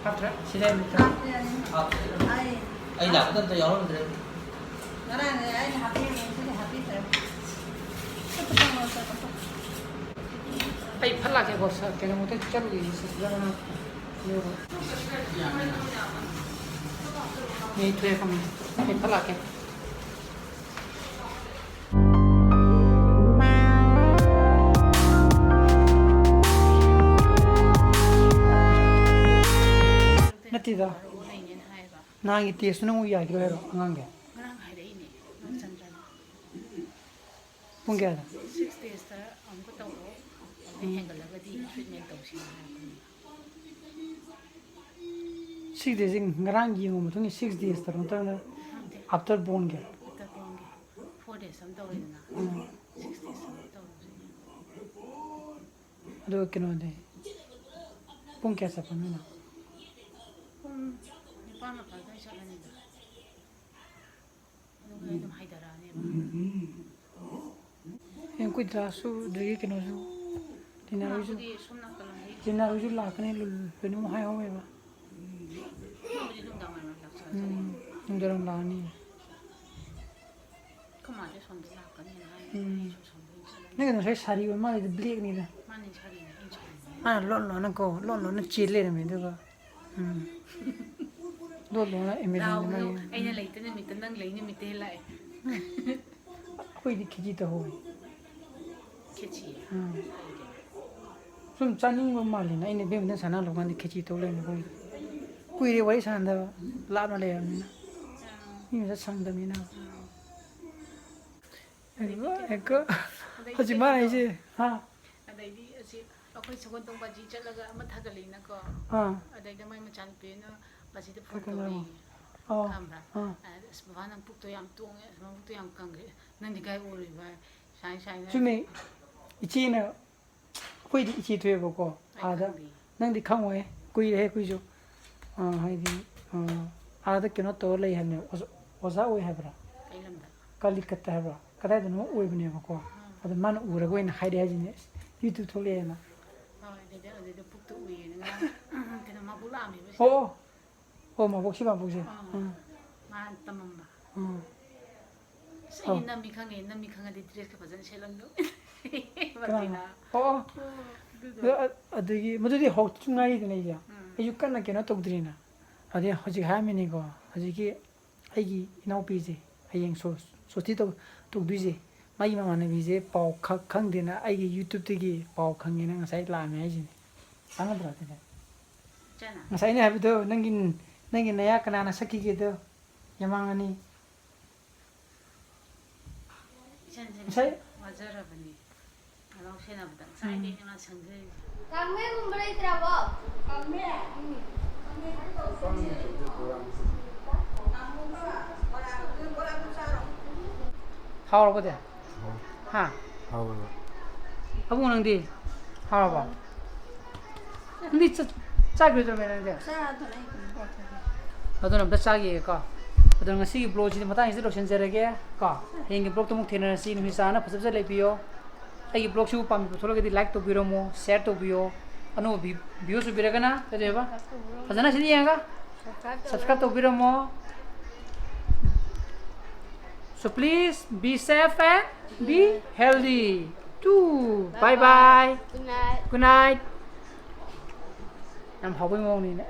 ꯍꯥꯞꯇ꯭ꯔꯦ? ꯁꯤꯗ ꯑꯗꯨꯝ ꯊꯝꯃꯦ꯫ ꯍꯥꯞꯇ꯭ꯔꯦ꯫ ꯑꯩ, ꯑꯩ ꯂꯥꯛꯄꯗ ꯑꯝꯇ ꯌꯥꯎꯔꯝꯗ꯭ꯔꯦ꯫ ꯉꯔꯥꯡꯅꯦ ꯑꯩꯅ ꯍꯥꯞꯄꯤꯔꯝꯃꯦ, ꯉꯁꯤꯗꯤ ꯍꯥꯞꯄꯤꯗ꯭ꯔꯦ꯫ ꯆꯠꯄ ꯆꯪꯉꯣ, ꯆꯠꯄ꯫ ꯑꯩ ꯐꯠ ꯂꯥꯛꯀꯦꯀꯣ, ꯁꯥꯔ, ꯀꯩꯅꯣꯝꯇ ꯆꯠꯂꯨꯈꯤꯒꯦ, ꯁꯤꯗ ꯉꯥꯏꯍꯥꯛ꯫ ꯑꯩ ꯊꯣꯛꯑꯦ, ꯐꯝꯃꯦ꯫ ꯑꯩ ꯐꯠ ꯂꯥꯛꯀꯦ꯫ ꯅꯠꯇꯦꯗ꯫ ꯅꯍꯥꯟꯒꯤ ꯇꯦꯁꯇꯨ ꯅꯪ ꯌꯥꯈꯤꯔꯣꯏ ꯍꯥꯏꯔꯣ ꯑꯉꯥꯡꯒꯤ? ꯉꯔꯥꯡ ꯍꯥꯏꯔꯛꯏꯅꯦ ꯅꯣꯡꯆꯟꯗ꯭ꯔꯅ꯫ ꯄꯨꯡ ꯀꯌꯥꯗ? ꯁꯤꯛꯁ ꯗꯦꯖꯇ ꯑꯃꯨꯛꯀ ꯇꯧꯔꯛꯑꯣ, ꯑꯗꯨꯗꯩ ꯍꯦꯟꯒꯠꯂꯒꯗꯤ ꯇ꯭ꯔꯤꯠꯃꯦꯟ ꯇꯧꯁꯤ ꯍꯥꯏꯔꯛꯄꯅꯦꯕ꯫ ꯁꯤꯛꯁ ꯗꯦꯖꯁꯦ ꯉꯔꯥꯡ ꯌꯦꯡꯉꯨ ꯃꯇꯨꯡꯒꯤ ꯁꯤꯛꯁ ꯗꯦꯖꯇꯔꯣ ꯅꯠꯇ꯭ꯔꯒꯅ ꯈꯪꯗꯦ꯫ ꯑꯥꯐꯇꯔ ꯕꯣꯔꯟꯒꯤ? ꯑꯥꯐꯇꯔ ꯕꯣꯔꯟꯒꯤ ꯐꯣꯔ ꯗꯦꯖ ꯑꯃ ꯇꯧꯔꯦꯗꯅ, ꯎꯝ. ꯁꯤꯛꯁ ꯗꯦꯖ ꯑꯃ ꯇꯧꯔꯁꯤ꯫ ꯑꯗꯨꯒ ꯀꯩꯅꯣꯗꯤ ꯄꯨꯡ ꯀꯌꯥ ꯆꯠꯄ ꯅꯣꯏꯅ? ꯄꯨꯡ ꯅꯤꯄꯥꯟ ꯃꯈꯥꯏ ꯑꯗꯨꯋꯥꯏ ꯆꯠꯂꯅꯤꯗ, ꯑꯗꯨꯒ ꯑꯩ ꯑꯗꯨꯝ ꯍꯥꯏꯊꯔꯛꯑꯅꯦꯕ꯫ ꯍꯌꯦꯡ ꯑꯩꯈꯣꯏ ꯗꯥꯁꯨ ꯑꯗꯒꯤ ꯀꯩꯅꯣꯁꯨ ꯇꯤꯅꯥꯔꯣꯏꯁꯨ ꯃꯥꯕꯨꯗꯤ ꯁꯣꯝ ꯅꯥꯀꯜꯂꯣꯝꯗꯒꯤ ꯇꯤꯅꯥꯔꯣꯏꯁꯨ ꯂꯥꯛꯀꯅꯤ ꯂꯣꯏꯅꯃꯛ ꯍꯥꯏꯍꯧꯋꯦꯕ꯫ ꯃꯥꯕꯨꯗꯤ ꯅꯨꯡꯗꯥꯡ ꯋꯥꯏꯔꯝ ꯂꯥꯛꯆꯔꯁꯨ ꯎꯝ, ꯅꯨꯡꯗꯥꯡ ꯂꯥꯛꯑꯅꯤ꯫ ꯑꯩꯈꯣꯏ ꯃꯥꯗꯤ ꯁꯣꯝꯗ ꯂꯥꯛꯀꯅꯤꯅ ꯍꯥꯏ꯫ ꯎꯝ. ꯑꯩꯁꯨ ꯁꯣꯝꯗ ꯑꯣꯏꯅ ꯆꯠꯂꯅꯤ꯫ ꯅꯪꯒꯤꯗꯣ ꯉꯁꯥꯏ ꯁꯥꯔꯤ ꯑꯣꯏ ꯃꯥꯜꯂꯦꯗ, ꯕ꯭ꯂꯦꯛꯅꯤꯗ꯫ ꯃꯥꯅꯤ ꯁꯥꯔꯤꯅꯦ, ꯑꯩꯅ ꯁꯥꯔꯤꯅꯦ꯫ ꯃꯥꯅ ꯂꯣꯟ ꯂꯣꯟꯅ ꯀꯣ ꯂꯣꯟ ꯂꯣꯟꯅ ꯆꯦꯜ ꯂꯩꯔꯝꯃꯦ ꯑꯗꯨꯒ꯫ ꯎꯝ. ꯂꯣꯟ ꯂꯣꯟꯅ ꯑꯦꯃꯦꯖꯣꯟꯗ ꯂꯥꯎꯕꯗꯣ ꯂꯩꯔꯦ꯫ ꯑꯩꯅ ꯂꯩꯇ ꯅꯨꯃꯤꯠꯇ ꯅꯪ ꯂꯩ ꯅꯨꯃꯤꯠꯇ ꯍꯦꯛ ꯂꯥꯛꯑꯦ꯫ ꯑꯩꯈꯣꯏꯗꯤ ꯈꯦꯆꯤ ꯇꯧꯍꯧꯋꯦ꯫ ꯈꯦꯆꯤ꯫ ꯎꯝ. ꯀꯩꯒꯤ? ꯁꯨꯝ ꯆꯥꯅꯤꯡꯕ ꯃꯥꯜꯂꯦꯅ ꯑꯩꯅ ꯏꯕꯦꯝꯃꯗ ꯁꯥꯟꯅꯍꯜꯂꯨ ꯀꯥꯟꯗ ꯈꯦꯆꯤ ꯇꯧ ꯂꯩꯔꯝꯃꯦ ꯑꯩꯈꯣꯏꯒꯤ꯫ ꯀꯨꯏꯔꯦ ꯋꯥꯔꯤ ꯁꯥꯟꯅꯗꯕ, ꯂꯥꯞꯅ ꯂꯩꯔꯕꯅꯤꯅ꯫ ꯑꯥ. ꯃꯤ ꯃꯁꯛ ꯁꯪꯗꯕꯅꯤꯅ꯫ ꯑꯥ. ꯑꯗꯨꯒ ꯑꯗꯩꯗꯤ ꯑꯦꯀ-, ꯑꯗꯩꯗꯤ ꯍꯧꯖꯤꯛ ꯃꯥꯅ ꯀꯩꯅꯣꯗꯣ, ꯍꯥꯏꯁꯦ, ꯍꯥ? ꯑꯗꯩꯗꯤ ꯑꯁꯤ ꯑꯩꯈꯣꯏ ꯁꯒꯣꯜ ꯇꯣꯡꯕ ꯖꯤ ꯆꯠꯂꯒ ꯑꯃ ꯊꯥꯒꯠꯂꯛꯏꯅꯀꯣ꯫ ꯑꯥ. ꯑꯗꯩꯗ ꯃꯥꯏ ꯃꯆꯥꯅꯨꯄꯤꯅ ꯕꯥꯖꯤꯗ ꯐꯣꯟ ꯊꯥꯒꯠꯂꯛꯑꯣ. ꯇꯧꯔꯛꯏ꯫ ꯑꯥ. ꯈꯪꯕ꯭ꯔꯥ? ꯑꯥ. ꯑꯁ, ꯕꯕꯥ, ꯅꯪ ꯄꯨꯛꯇꯣ ꯌꯥꯝ ꯇꯣꯡꯉꯦ, ꯑꯁ, ꯃꯕꯨꯛꯇꯣ ꯌꯥꯝ ꯀꯪꯈ꯭ꯔꯦ, ꯅꯪꯗꯤ ꯀꯥꯏ ꯎꯔꯨꯏꯕ? ꯁꯨꯃꯥꯏꯅ ꯁꯨꯃꯥꯏꯅ ꯆꯨꯝꯃꯦ. ꯏꯆꯦꯅ, ꯑꯩꯈꯣꯏꯗꯤ ꯏꯆꯦ ꯊꯣꯛꯑꯦꯕꯀꯣ, ꯑꯩ ꯑꯥꯗ꯫ ꯈꯪꯗꯦ꯫ ꯅꯪꯗꯤ ꯈꯪꯉꯣꯏ, ꯀꯨꯏꯔꯦꯍꯦ ꯑꯩꯈꯣꯏꯁꯨ꯫ ꯑꯥ, ꯍꯥꯏꯗꯤ, ꯑꯥ, ꯑꯥꯗ ꯀꯩꯅꯣ ꯇꯧꯔ ꯂꯩ ꯍꯥꯏꯕꯅꯦ, ꯑꯣꯖꯥ, ꯑꯣꯖꯥ ꯑꯣꯏ ꯍꯥꯏꯕ꯭ꯔꯥ? ꯀꯩ ꯂꯝꯗ? ꯀꯥꯂꯤꯀꯠꯇ ꯍꯥꯏꯕ꯭ꯔꯥ? ꯀꯗꯥꯏꯗꯅꯣ ꯑꯣꯏꯕꯅꯦꯕꯀꯣ꯫ ꯑꯗꯣ ꯃꯥꯅ ꯎꯔꯒ ꯑꯣꯏꯅ ꯍꯥꯏꯔꯛꯑꯦ ꯍꯥꯏꯁꯤꯅꯦ, "ꯑꯁ, YouTube ꯊꯣꯛꯂꯛꯑꯦꯅ"꯫ ꯍꯣꯏ, ꯑꯗꯩꯗ, ꯑꯗꯩꯗ ꯄꯨꯛꯇꯣ ꯎꯏꯌꯦꯅ ꯉꯔꯥꯡ ꯀꯩꯅꯣ ꯃꯥꯕꯣꯛ ꯂꯥꯛꯑꯝꯃꯦꯕ ꯁꯤꯗ꯫ ꯑꯣ, ꯑꯣ, ꯃꯥꯕꯣꯛꯁꯤ, ꯃꯥꯕꯣꯛꯁꯦ꯫ ꯑꯥ. ꯎꯝ. ꯃꯥꯅ ꯇꯝꯃꯝꯕ꯫ ꯎꯝ. ꯑꯁ, ꯑꯣ. ꯑꯩꯗꯤ ꯅꯝꯃꯤ ꯈꯪꯉꯦ, ꯅꯝꯃꯤ ꯈꯪꯉꯗꯤ ꯗ꯭ꯔꯦꯁꯀ ꯐꯖꯅ ꯁꯦꯠꯂꯝꯗꯣꯏ꯫ ꯀꯅꯥꯅꯣ? ꯃꯇꯤꯅꯥ꯫ ꯑꯣ, ꯑꯣ. ꯑꯗꯨꯗꯣ꯫ ꯑꯗꯣ ꯑ-, ꯑꯗꯒꯤ ꯃꯗꯨꯗꯤ ꯍꯧꯔꯛꯇꯁꯨ ꯉꯥꯏꯔꯤꯗꯅ ꯑꯩꯁꯦ꯫ ꯎꯝ. ꯑꯩꯁꯨ ꯀꯟꯅ ꯀꯩꯅꯣ ꯇꯧꯗ꯭ꯔꯤꯅ꯫ ꯑꯗꯩ ꯍꯧꯖꯤꯛ ꯍꯥꯏꯔꯝꯃꯤꯅꯤꯀꯣ, ꯍꯧꯖꯤꯛꯀꯤ ꯑꯩꯒꯤ ꯏꯅꯥꯎꯄꯤꯁꯦ ꯍꯌꯦꯡ ꯁꯣ-, ꯁꯣꯁꯇꯤ ꯇꯧ-, ꯇꯧꯗꯣꯏꯁꯦ꯫ ꯃꯥꯒꯤ ꯃꯃꯥꯟꯅꯕꯤꯁꯦ ꯄꯥꯎ ꯈ-, ꯈꯪꯗꯦꯅ ꯑꯩꯒꯤ YouTubeꯇꯒꯤ ꯄꯥꯎ ꯈꯪꯉꯦꯅ ꯉꯁꯥꯏ ꯂꯥꯛꯑꯝꯃꯦ ꯍꯥꯏꯁꯤꯅꯦ꯫ ꯆꯥꯟꯅꯗ꯭ꯔꯣ ꯑꯗꯨꯗꯤ? ꯆꯅꯥ꯫ ꯉꯁꯥꯏ ꯑꯩꯅ ꯍꯥꯏꯕꯗꯣ ꯅꯪꯒꯤ ꯅꯪꯒꯤ ꯅꯌꯥ ꯀꯅꯥꯅ ꯁꯛꯈꯤꯒꯦꯗꯣ? ꯌꯥꯃꯥꯡ ꯑꯅꯤ꯫ ꯏꯆꯟꯁꯦ ꯉꯁꯥꯏ ꯋꯥꯖꯔꯕꯅꯤ꯫ ꯉꯥꯅꯨ ꯁꯦꯟꯅꯕꯗ ꯉꯁꯥꯏꯗꯩꯅꯦ ꯃꯥ ꯁꯪꯖꯩꯁꯦ꯫ ꯀꯥꯡꯃꯦꯒꯨꯝꯕ ꯂꯩꯇ꯭ꯔꯕꯣ? ꯍꯥꯎꯔꯕꯣꯗꯤ? ꯍꯥ? ꯍꯥꯎꯋꯦꯕ꯫ ꯑꯕꯨꯡ, ꯅꯪꯗꯤ ꯍꯥꯎꯔꯕꯣ? ꯅꯪꯗꯤ ꯆꯥ- ꯆꯥꯈꯤꯔꯣꯏꯗ꯭ꯔꯣ, ꯃꯦ, ꯅꯪꯗꯤ? ꯑꯗꯨꯅ ꯑꯝꯇ ꯆꯥꯈꯤꯒꯦꯀꯣ꯫ ꯑꯗꯣ ꯉꯁꯤꯒꯤ vlogꯁꯤꯗꯤ ꯃꯇꯥꯡꯁꯤꯗ ꯂꯣꯏꯁꯤꯟꯖꯔꯒꯦ ꯀꯣ꯫ ꯍꯌꯦꯡꯒꯤ vlogꯇ ꯑꯃꯨꯛ ꯊꯦꯡꯅꯔꯁꯤ꯫ ꯅꯨꯃꯤꯠ ꯆꯥꯅ ꯐꯖ ꯐꯖ ꯂꯩꯕꯤꯌꯣ꯫ ꯑꯩꯒꯤ vlogꯁꯤꯕꯨ ꯄꯥꯝꯕꯤꯕ ꯊꯣꯛꯂꯒꯗꯤ like ꯇꯧꯕꯤꯔꯝꯃꯣ, share ꯇꯧꯕꯤꯌꯣ꯫ ꯑꯅꯧꯕ vi- viewers ꯑꯣꯏꯕꯤꯔꯒꯅ ꯀꯩꯗꯧꯋꯦꯕ? ꯐꯖꯅ ꯁꯤꯗ ꯌꯦꯡꯉꯒ subscribe ꯇꯧꯕꯤꯔꯝꯃꯣ꯫ So please be safe and be healthy too. Bye bye. Good night. Good night. ꯌꯥꯝ ꯍꯥꯎꯕꯩ ꯃꯑꯣꯡꯅꯤꯅꯦ꯫